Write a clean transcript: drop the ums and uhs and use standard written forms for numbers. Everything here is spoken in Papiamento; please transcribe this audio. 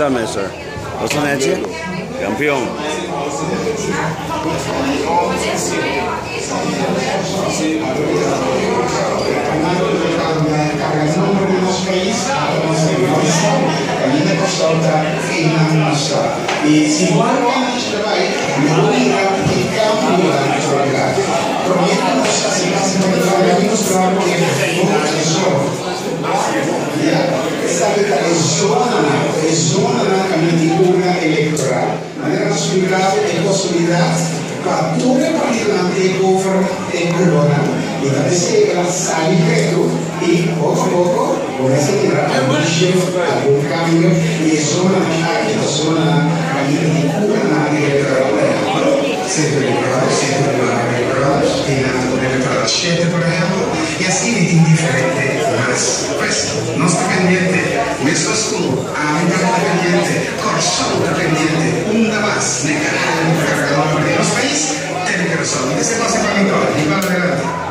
Well done, mister. What's the name? Campeon. I si Esaki ta e zonanan, e zonanan kaminda tin urna elektoral. Manera nos splika e posibilidat pa tur e partidonan take over e kolónan i ta p'esei el a sali pretu i poko a poko bo mester mira algun shift, algun kambio i e zonanan aki ta zonanan kaminda tin urnanan elektoral. Por ehèmpel, Sentro Elektoral, Sentro Elektoral, einan ta pone elektoral shete por ehèmpel i asina i tin diferente mas. Pues nos ta pendiente meskos ku ami tabata pendiente, Kòrsou ta pendiente unda mas n'e karera di cargador di nos pais, Tele Curaçao. Mi ta ser José Juan Nicole, di Palo Delante.